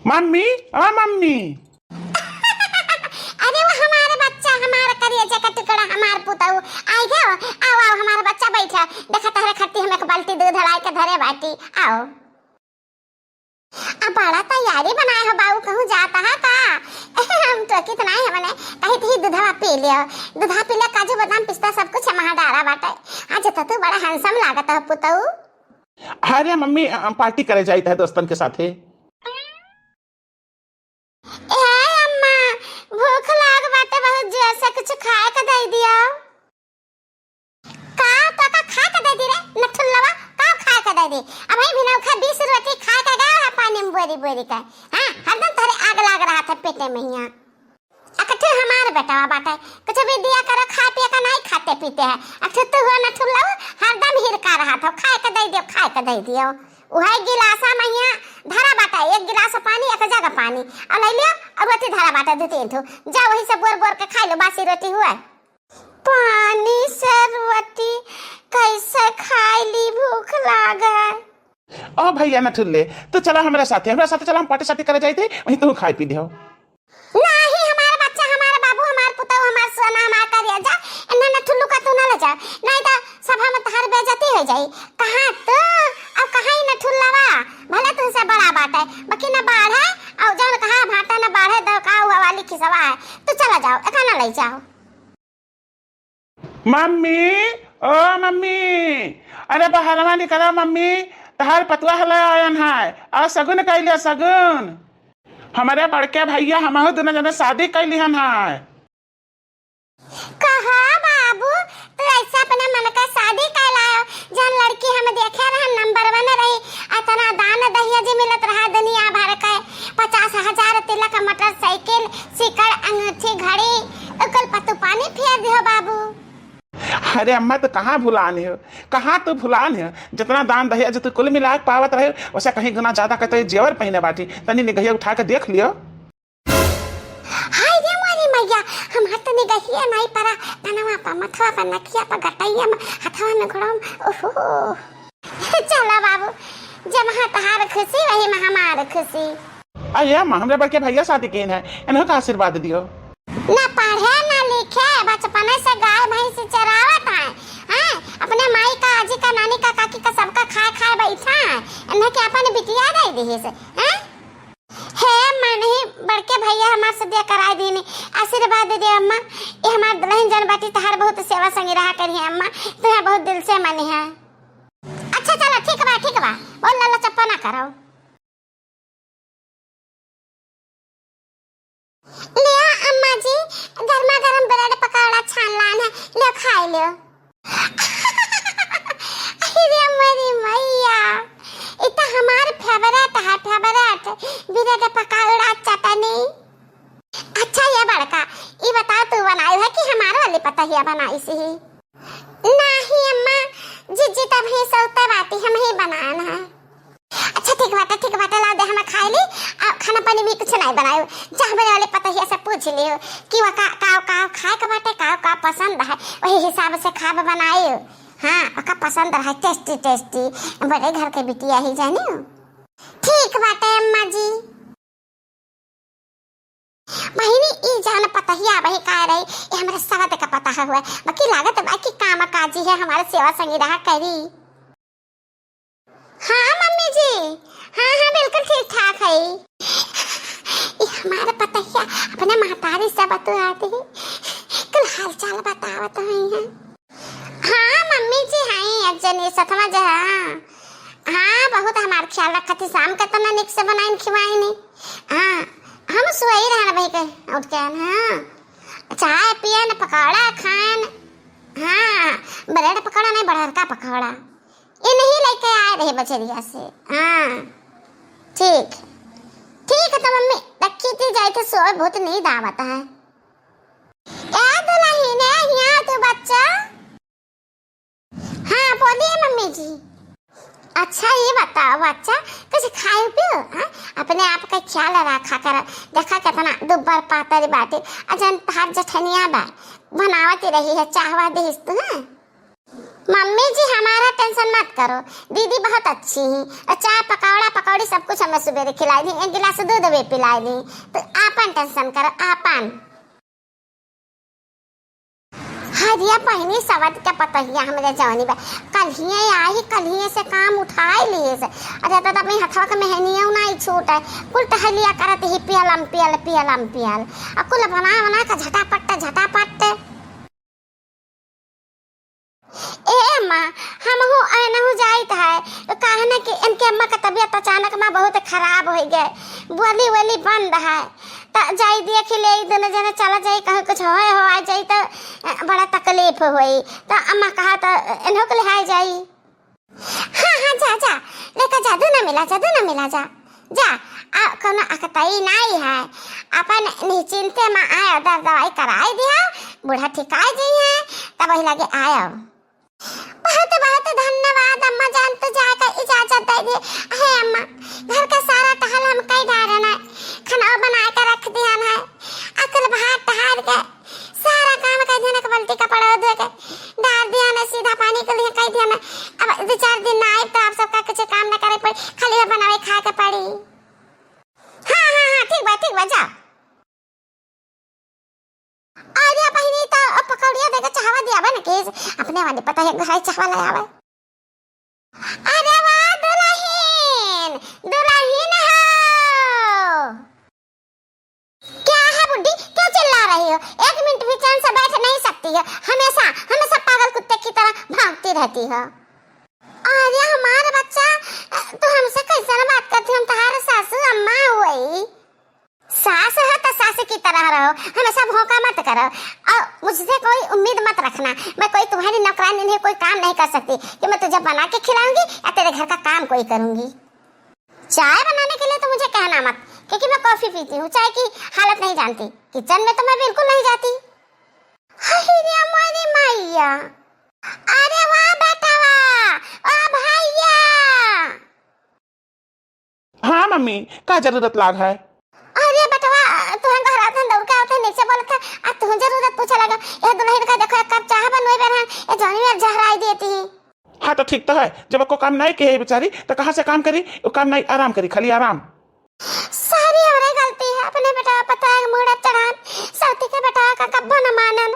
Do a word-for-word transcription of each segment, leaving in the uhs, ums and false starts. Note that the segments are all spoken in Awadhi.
मम्मी, ओ मम्मी। अरे वो हमार बच्चा, हमार करेजा का टुकड़ा, हमार पुतऊ, आई गयो। आओ, आओ, हमार बच्चा बैठा। देखा तहरे खत्ती हम एक बाल्टी दूध लाई के धरे बाटी। आओ। अब बड़ा तैयारी बनाए हो बाबू, कहूँ जाता है का? हम तो कितना है मने, कही थी दूधवा पी लियो। दूधवा पी ले, काजू बादाम पिस्ता सब कुछ हमार डारा बाटे। आज तो तू बड़ा handsome लागत है पुतऊ। अरे मम्मी, अ, party करे जाइत है दोस्तन के साथे। ए अम्मा, भूख लाग बाटे बहुत जोर से, कुछ खाए के दे दियो। का तो का खाए के दे दी रे नथुल्लवा, का खाए के दे दी? अबही भिनौखा बीस रोटी खाए के गया है पानी में बोरी बोरी का। हाँ, हरदम तोहरे आग लाग रहत है पेटे में हियाँ। अकठे हमार बेटवा बाटे, कुछ भी दिया करो, खाए पिए का नहीं खाते पीते हैं। अकठे तू हो नथुल्लवा, हरदम हिरका रहत हो, खाए के दे दियो, खाए के दे दियो। उहे गिलासा में हियाँ धरा बाटे, एक गिलास पानी, एक जग पानी, और ले लियो, और रोटी धरा बाटे दू तीन ठो, जा वही से बोर बोर के खाई लो, बासी रोटी हुआ। पानी से रोटी कैसे खाई ली, भूख लागे। ओ भैया नथुल्ले, तू चला हमरा साथे, हमरा साथे चला, हम party साटी करे जाइत है, वहीं तू खाए पी लियो। नाही, हमार बच्चा, हमार बाबू, हमार पुतऊ, हमार सोना, हमार करेजा, इन्हें नथुल्लू का तू ना ले जा, नहीं तो सभा में तहार बेइज्जती हो जाई। कहाँ तू, अब कहाँ ई नथुल्लवा, भले तुमसे बड़ा बाटे, बाकी न बाढ़े, और जौन कहा भाटा न बाढ़े, दो का हुआ वाली खिसवा है, तू चला जाओ, एका ना ले जाओ। मम्मी, ओ मम्मी, अरे बहरवा निकला मम्मी, तहार पतुआ हले आयन है, आ सगुन कैले सगुन। हमरे बड़के भैया हमहू दुनो जने शादी कैली हन है। कहा बाबू, तू ऐसे अपने मन का शादी कैलायो, जौन लड़की हम देखे रहन number one रही, इतना दान दहेज मिलत रहा दुनिया भर के, पचास हजार तिलक, मोटरसाइकिल, सिकड़, अंगूठी, घड़ी, ओकर पतू पानी फेर दियो बाबू। अरे अम्मा, तो कहाँ भुलान हो, कहाँ तू भुलान हो? जितना दान दहेज तू कुल मिला के पावत रहे, वैसे कहीं गुना ज्यादा कहते जेवर पहिने बाटी। तनी निगहिया उठा के देख लियो। हाय रे मोरी मैया, हमार तो निगहिया नहीं परा, कनवा पर, मथवा पर, नकिया पर, गटैया में, हथवा में, घोड़वा में, ओहो। चला बाबू, जब हाँ तहार खुशी, वही में हमार खुशी। अरे अम्मा, हमरे बड़के भैया शादी किन है, इन्हों का आशीर्वाद दियो। ना पढ़े, ना लिखे, बचपने से गाय भैंस चरावत है, हैं? अपने माई का, आजी का, नानी का, काकी का, सबका खाए खाए बैठा है, इन्हें के अपन बिटिया दे दिहिस, हैं? हे अम्मा, नहीं, बड़के भैया हमार से बियाह कराए दीनी, आशीर्वाद दे दे अम्मा, ये हमार दुल्हन जन बाटी, तहार बहुत सेवा संगी रहा करी है अम्मा, तुम्हें बहुत दिल से मानी है। अच्छा चला, ठीक बा, ठीक बा, बहुत लल्ला चप्पा ना करो। लियो अम्मा जी, गर्मा गर्म ब्रेड पकौड़ा छान लान है, लियो खाए लियो। अरे मोरी मैया, ई तो हमार favourite है, favourite, ब्रेड पकौड़ा चटनी। अच्छा ये बड़का, ई बताओ तू बनाई है कि हमार वाली पतहिया बनाई सी? नाही अम्मा, जिज्जी तब ही सौते बाटी, हम ही बनान है। अच्छा ठीक बाटे, ठीक बाटे, ला दे हमें खाए ली, आ खाना पानी भी कुछ नहीं बनायो। जा हमरे वाले पतहिया से पूछ लियो कि वो का, का, का खाए के बाटे, का, का पसंद है, वही हिसाब से खाब बनायो। हाँ, ओका पसंद रहे tasty tasty, बड़े घर के बिटिया ही जानियो। ठीक बाटे अम्मा जी। बहिनी, ई जान पतहिया अबही का रही, ये हमरे सवद का पता हुआ, बाकी लागत बा कि काम काजी है, हमारे सेवा संगी रहा करी। हाँ मम्मी जी, हाँ, हाँ, बिल्कुल ठीक ठाक है। ई हमारे पतहिया अपने महतारी से बतुआती है, कुल हाल चाल बतावत हुई है। हाँ मम्मी जी, हाँ, एक जनी सतमा जे, हाँ, हाँ, बहुत हमार ख्याल रखत ही, शाम के तना निक से बनाइन खिवाइन। हाँ, हम सोई रहन भाई के उठ के, हाँ, चाय पियन, पकौड़ा खान, हाँ, ब्रेड पकौड़ा नहीं, बड़हरका पकौड़ा, ये नहीं लेके आए रहे बजरिया से। हाँ, ठीक, ठीक है, तो मम्मी रखी थी, जाए थे सोए, बहुत नींद आवत है। ए दुल्हन, ए हियाँ तू बच्चा। हाँ, बोलिए मम्मी जी। अच्छा, ये बताओ बच्चा, कुछ खाए पियो, हाँ? अपने आप का ख्याल रखा कर, देखा कितना दुब्बर पातर बाटे, अजन तहार जठनिया बा, बनावत ही रही है, चाहवा देहिस तू, हाँ? मम्मी जी, हमारा tension मत करो, दीदी बहुत अच्छी ही, और चाय पकौड़ा पकौड़ा थोड़ी सब कुछ हमें सुबेरे खिलाई दी, एक गिलास दूध भी पिलाई दी। तो आपन tension करो, आपन। हरिया बहिनी सवत के पतहिया हमरे जवनी बा, कल्हिये आई, कल्हिये से काम उठाई लिए से। अरे दादा, अपनी हथवा के मेहनियो नाई छूट है, कुल टहलिया करत ही पियलम पियल, पियलम पियल। आ कुल बना बना के झटापट, झटापट। ए अम्मा, हमहू ऐनहू जाइत है, काहे न कि इनके अम्मा का तबीयत अचानक मा बहुत खराब होइ गए, बोली वोली बंद है, त जाई देख ले, ई दुनो जने चला जाई, कहूँ कुछ होए हो आ जाई त, अ, बड़ा तकलीफ होई। त अम्मा कहा त इन्हों के लिहाई जाई। हाँ, हाँ, जा, जा, लेकर जा, दुनो मिला जा, दुनो मिला जा, जा, आ, कोनो अकतई नाई है, अपन निश्चिंते मा आयो, दर दवाई कराई दिया, बूढ़ा ठिकाई जइहैं, तब वही लगे आयो। बहुत बहुत धन्यवाद अम्मा जान, तू जाकर इजाजत दे दिए। हे अम्मा, घर का सारा टहल हम कई डारन है, खाना बना के रख दिहन है, अकुल भात टहार के सारा काम कर दिहन, एक बाल्टी कपड़ा धो के डार दिहन है, सीधा पानी के लिए कह दिहन है। अब दो चार दिन ना आए तो आप सबका कुछ काम न करे पड़ी, खाली है बनावे खाए के पड़ी। हाँ, हाँ, हाँ, ठीक बा, ठीक बा, जा। अरे बहिनी, त पकौड़िया देके चाहवा दियावे न केस, अपने वाली पता है घर चाहवा ले आवे। अरे वाह दुल्हन, दुल्हन हो। क्या है बुड्ढी, क्यों चिल्ला रही हो? एक मिनट भी चैन से बैठ नहीं सकती हो, हमेशा, हमेशा पागल कुत्ते की तरह भौंकती रहती हो। अरे हमार बच्चा, तू हमसे कैसन बात करती, हम तहार सासू अम्मा हुई। सास है तो सास की तरह रहो, हमेशा भौंका मत करो। और मुझसे कोई उम्मीद मत रखना, मैं कोई तुम्हारी नौकरानी नहीं, कोई काम नहीं कर सकती कि मैं तुझे बना के खिलाऊंगी या तेरे घर का काम कोई करूंगी। चाय बनाने के लिए तो मुझे कहना मत, क्योंकि मैं कॉफी पीती हूँ, चाय की हालत नहीं जानती। किचन में तो मैं बिल्कुल नहीं जाती। हाय रे हमारी मैया। अरे वाह बेटवा, ओ भैया। हाँ मम्मी, का जरूरत लाग है? अरे बेटवा, तुहन घर आतन दौड़ के आवत है, नीचे बोलत है, आ तुहन जरूरत पूछे लगा। ये दुल्हन का देखो, एक कप चाह बनवे बेरहन, ये जौनी में जहराई देती। हाँ तो ठीक तो है, जब को काम नहीं किए बेचारी तो कहाँ से काम करी? वो काम नहीं, आराम करी, खाली आराम। सारी हमरे गलती है, अपने बेटवा पता है मुड़ा चढ़ान, सौती के बेटवा का कब्बो न मानन।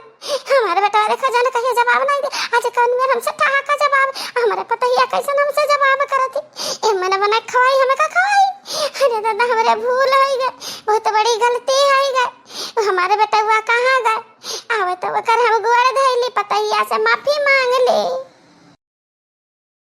हमारे बेटवा देखो जाने कहियो जवाब नहीं दे। आज कौन मेर हमसे ठहाका जवाब, हमारे पतहिया कैसन हमसे जवाब करती। ए मने बना खवाई, हमें का खवाई? अरे दादा, हमरे भूल होई गए, बहुत बड़ी गलती होई गए। हमारे बेटवा कहाँ गए? आवे तो ओकर हम गोड़ धइली, पतहिया से माफी मांग ली।